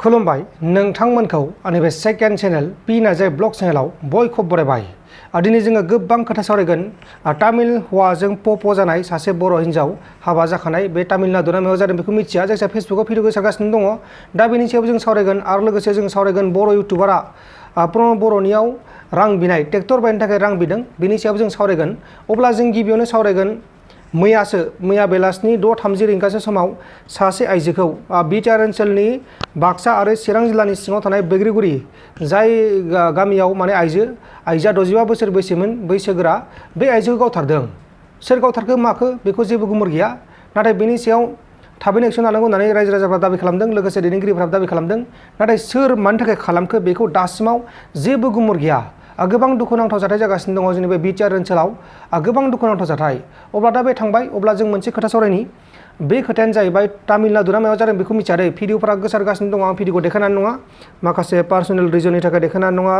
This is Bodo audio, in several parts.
खुलुमबाय नोंथांमोनखौ आंनि बे second channel P Narzary blog चेनेलाव बयखौबो बरायबाय। दिनै जोङो गोबां खोथा सावरायगोन। तामिल हौवाजों पप जानाय सासे बर' हिन्जाव हाबा जाखानाय बे तामिलनाडुना मायाव जादों बेखौ मिथिया, जायखिया फेसबुकाव भिडिअ गोसारगासिनो दङ। दा बेनि सायाव जों सावरायगोन आरो लोगोसे जों सावरायगोन बर' इउटुबारा बर'नियाव रां बिनाय ट्रेक्टर बायनो थाखाय रां बिदों, बेनि सायाव जों सावरायगोन। अब्ला जों गिबियावनो सावरायगोन मैया बेलासिनि 6:30 रिंगासो समाव सासे आइजोखौ बिटिआर ओनसोलनि बाक्सा आरो चिरां जिल्लानि सिङाव थानाय बैग्रिगुरि जाय गामियाव माने आइजोआ 65 बोसोर बैसोमोन बैसोगोरा, बे आइजोखौ गावथारदों। सोर गावथारखो माखो बेखौ जेबो गुमुर गैया, नाथाय बेनि सायाव थाबैनो एक्सन लानांगौ होननानै रायजो राजाफ्रा दाबि खालामदों, लोगोसे दैदेनगिरिफ्रा दाबि खालामदों। नाथाय सोर मानि थाखाय खालामखो बेखौ दासिमाव जेबो गुमुर गैया। गोबां दुखुनांथाव जाथाय जागासिनो दङ जोंनि बे बिटिआर ओनसोलाव, गोबां दुखुनांथाव जाथाय। अब्ला दा बे थांबाय, अब्ला जों मोनसे खोथा सावरायनि। बे खोथायानो जाहैबाय तामिलनाडुना मायाव जादों बेखौ मिथिया दै, भिडिअफोरा गोसारगासिनो दङ। आं भिडिअखौ देखायनानै नङा, माखासे पार्सनेल रिजननि थाखाय देखायनानै नङा।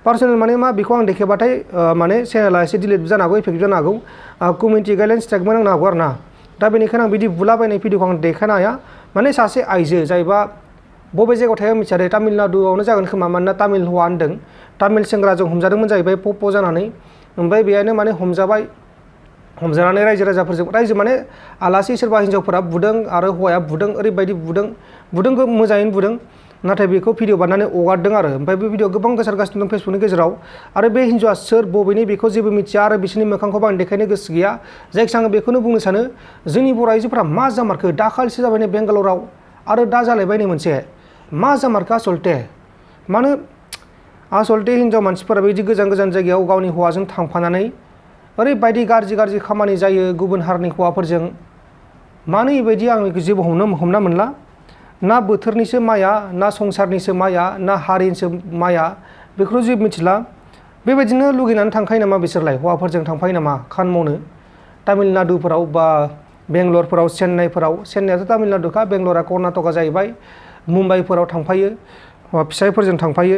पार्सनेल माने मा, बेखौ आं देखायबाथाय माने चेनेला एसे डिलिट जानो हागौ, इफेक्टिभ जानो हागौ, कमिउनिटि गाइडलाइन स्ट्राइकबो नांनो हागौ आरो ना। दा बेनिखायनो आं बिदि बुलाबायनाय भिडिअखौ आं देखायनो हाया। माने सासे आइजो जायबा बबे जायगायाव थायो मिथिया दै, तामिलनाडुआवनो जागोन खोमा, मानोना तामिल हौवा होनदों। तामिल सेंग्राजों हमजादोंमोन जाहैबाय पप जानानै। ओमफ्राय बेहायनो माने हमजानानै रायजो माने आलासि सोरबा हिन्जावफोरा बुदों आरो हौवाया बुदों, ओरैबायदि बुदों मोजाङैनो बुदों। नाथाय बेखौ भिडिअ बानायनानै हगारदों आरो। ओमफ्राय बे भिडिअ गोबां गोसारगासिनो दं फेसबुकनि गेजेराव। आरो बे हिन्जावआ सोर बबेनि बेखौ जेबो मिथिया आरो बिसोरनि मोखांखौबो आं देखायनो गोसो गैया। जायखिया आं बेखौनो बुंनो सानो, जोंनि बर' आइजोफोरा मा जामारखो, दाखालिसो जाबाय नै बेंगालराव आरो दा जालायबाय नै मोनसे, मा जामारखो आसलथे? मानो आसलथे हिन्जाव मानसिफोरा बिदि गोजान गोजान जायगायाव गावनि हौवाजों थांफानानै ओरैबायदि गाज्रि खामानि जायो गुबुन हारिनि हौवाफोरजों? मानो बेबायदि आं जेबो हमना मोनला। ना बोथोरनिसो माया, ना संसारनिसो माया, ना हारिनिसो माया, बेखौ जेबो मिथिला। बेबायदिनो लुगैनानै थांखायो नामा बिसोरलाय, हौवाफोरजों थांफायो नामा खामानि मावनो तामिलनाडुफोराव बा बेंगलरफोराव, चेन्नाइआथ' तामिलनाडुखा, बेंगलरा कर्नाटका जाहैबाय। मुम्बाइफोराव थांफायो, फिसायफोरजों थांफायो,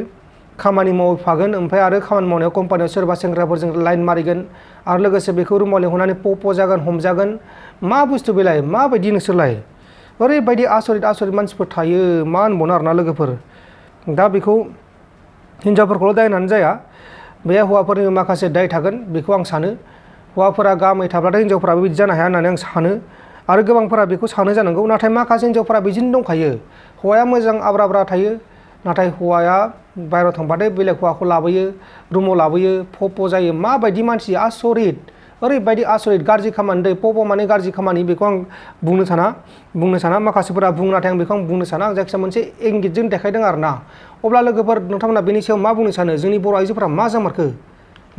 खामानि मावफागोन। ओमफ्राय आरो खामानि मावनायाव कम्पानियाव सोरबा सेंग्राफोरजों लाइन मारिगोन आरो लोगोसे बेखौ रुमाव लिंहरनानै पप जागोन, हमजागोन। मा बुस्थु बेलाय, माबायदि नोंसोरलाय? ओरैबायदि आसरित मानसिफोर थायो, मा होनबावनो आरोना लोगोफोर। दा बेखौ हिन्जावफोरखौल' दाय होनानै जाया, बे हौवाफोरनि माखासे दाय थागोन बेखौ आं सानो। हौवाफोरा गाहामै थाब्लाथाय हिन्जावफोराबो बिदि जानो हाया होननानै आं सानो, आरो गोबांफोरा बेखौ सानो जानांगौ। नाथाय माखासे हिन्जावफोरा बिदिनो दंखायो, हौवाया मोजां आब्रा थायो, नाथाय हौवाया बायहेरायाव थांबाथाय बेलेग हौवाखौ लाबोयो, रुमाव लाबोयो, पप जायो। माबायदि मानसि, आसरित, ओरैबायदि आसरित गाज्रि खामानि दै। पप माने गाज्रि खामानि बेखौ आं बुंनो साना, माखासेफोरा बुङो, नाथाय आं बेखौ आं बुंनो साना। आं जायखिजाया मोनसे इंगितजों देखायदों आरो ना। अब्ला लोगोफोर नोंथांमोना बेनि सायाव मा बुंनो सानो? जोंनि बर' आइजोफोरा मा जामारखो?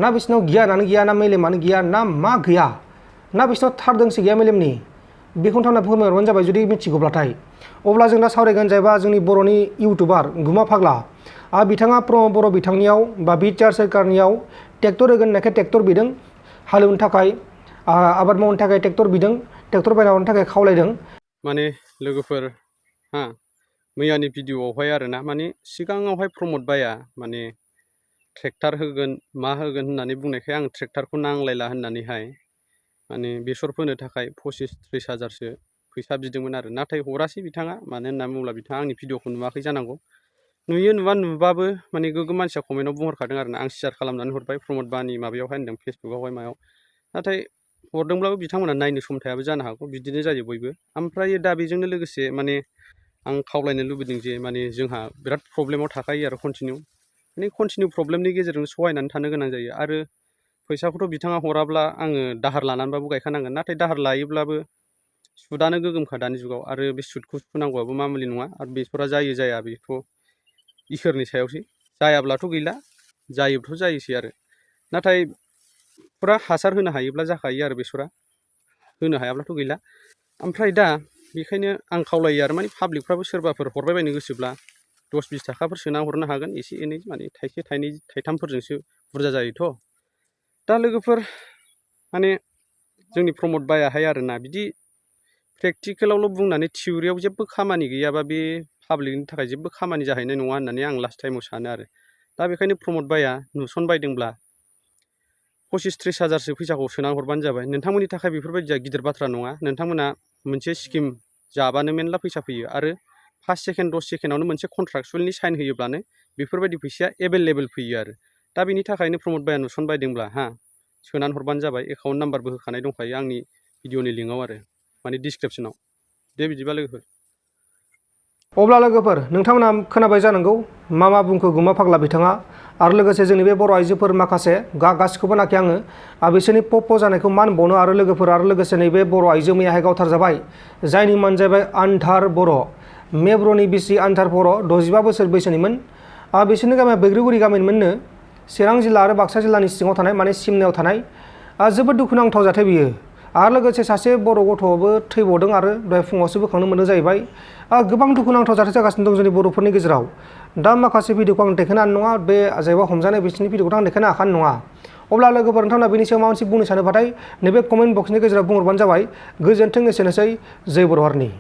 ना बिसोरनाव गियानानो गैया, ना मेलेमानो गैया, ना मा गैया, ना बिसोरनाव थारदोंसो गैया मेलेमनि? बेखौ नोंथांमोना फोरमायहरबानो जाबाय जुदि मिथिगौब्लाथाय। अब्ला जों दा सावरायगोन जाहैबा जोंनि बर'नि इउटुबार गुमा फाग्ला। बिथाङा बर' बिथांनियाव बा बिटिआर सोरखारनियाव ट्रेक्टर होगोन होननायखाय ट्रेक्टर बिदों, हालेवनो थाखाय, आबाद मावनो थाखाय ट्रेक्टर बिदों, ट्रेक्टर बायना हरनो थाखाय खावलायदों। माने लोगोफोर मैयानि भिडिअआवहाय आरोना, माने सिगाङावहाय प्रमद बाया माने ट्रेक्टर होगोन मा होगोन होननानै बुंनायखाय आं ट्रेक्टरखौ नांलायला होननानैहाय माने बेसर फोनो थाखाय 25-30 हाजारसो फैसा बिदोंमोन आरो। नाथाय हरासै बिथाङा, मानो होनना बुङोब्ला बिथाङा आंनि भिडिअखौ नुवाखै जानांगौ। नुबाबो माने गोगोम मानसिया कमेन्टआव बुंहरखादों आरो ना, आं शेयार खालामनानै हरबाय प्रमद बानि माबायावहाय होनदों, फेसबुकावहाय मायाव। नाथाय हरदोंब्लाबो बिथांमोना नायनो सम थायाबो जानो हागौ, बिदिनो जायो बयबो। ओमफ्राय दा बेजोंनो लोगोसे माने आं खावलायनो लुबैदों जे माने जोंहा बिराद प्रब्लेमाव थाखायो आरो कन्टिनिउ प्रब्लेमनि गेजेरजों सहायनानै थानो गोनां जायो। आरो फैसाखौथ' बिथाङा हराब्ला आङो दाहार लानानैबाबो गायखानांगोन। नाथाय दाहार लायोब्लाबो सुदानो गोगोमखा दानि जुगाव, आरो बे सुदखौ सुनांगौआबो मामुलि नङा। आरो बेसरा जायो जाया बेखौ इसोरनि सायावसै, जायाब्लाथ' गैला, जायोब्लाथ' जायोसै आरो। नाथाय फुरा हासार होनो हायोब्ला जाखायो आरो बेसरा, होनो हायाब्लाथ' गैला। ओमफ्राय दा बेखायनो आं खावलायो आरो, माने पाब्लिकफ्राबो सोरबाफोर हरबाय बायनो गोसोब्ला 10-20 थाखाफोर सोना हरनो हागोन, एसे एनै, माने थाइसे थाइनै थाइथामफोरजोंसो बुरजा जायोथ'। दा लोगोफोर माने जोंनि प्रमद बायाहाय आरोना, बिदि प्रेक्टिकेलावल' बुंनानै थिउरियाव जेबो खामानि गैयाबा बे पाब्लिकनि थाखाय जेबो खामानि जाहैनाय नङा होननानै आं लास्ट टाइमाव सानो आरो। दा बेखायनो प्रमद बाया नुसनबायदोंब्ला 25-30 हाजारसो फैसाखौ सोना हरबानो जाबाय। नोंथांमोननि थाखाय बेफोरबायदिया गिदिर बाथ्रा नङा। नोंथांमोना मोनसे स्किम जाबानो मेरला फैसा फैयो, आरो 5 सेकेन्ड 10 सेकेन्डआवनो मोनसे कन्ट्राक्चुवेलनि साइन होयोब्लानो बेफोरबायदि फैसाया एभेलेबेल फैयो आरो दा बेनि थाखायनो प्रमद भाइया नुसनबायदोंब्ला सोनानै हरबानो जाबाय एकाउन्ट नाम्बारबो होखानाय दंखायो आंनि भिडिअनि लिंकआव आरो माने डिसक्रिपसनाव दे बिदिबा लोगोफोर अब्ला लोगोफोर नोंथांमोना खोनाबाय जानांगौ मा बुंखो गुमा फाग्ला बिथाङा आरो लोगोसे जोंनि बे बर' आइजोफोर माखासे गासिखौबो नाखि आङो बिसोरनि पप' जानायखौ मान बावनो आरो लोगोफोर आरो लोगोसे नैबे बर' आइजो मैयाहाय गावथारजाबाय जायनि मुङानो जाहैबाय आन्धार बर' मेब्र'नि बिसि आन्धार बर' 65 बोसोर बैसोनिमोन बिसोरनि गामिया बैग्रिगुरि गामिनिमोननो चिरां जिल्ला आरो बाक्सा जिल्लानि सिङाव थानाय माने सिमनायाव थानाय जोबोद दुखुनांथाव जाथाय बियो आरो लोगोसे सासे बर' गथ'बो थैबावदों आरो दहाय फुङावसो बोखांनो मोनो जाहैबाय गोबां दुखुनांथाव जाथाय जागासिनो दं जोंनि बर'फोरनि गेजेराव दा माखासे भिडिअखौ आं देखायनो हानाय नङा बे जायबा हमजानाय बिसोरनि भिडिअखौ आं देखायनो हाखानाय नङा अब्ला लोगोफोर नोंथांमोना बेनि सायाव माबा मोनसे बुंनो सानोबाथाय नैबे कमेन्ट बक्सनि गेजेराव बुंहरबानो जाबाय गोजोन्थों एसेनोसै जय बर' हारिनि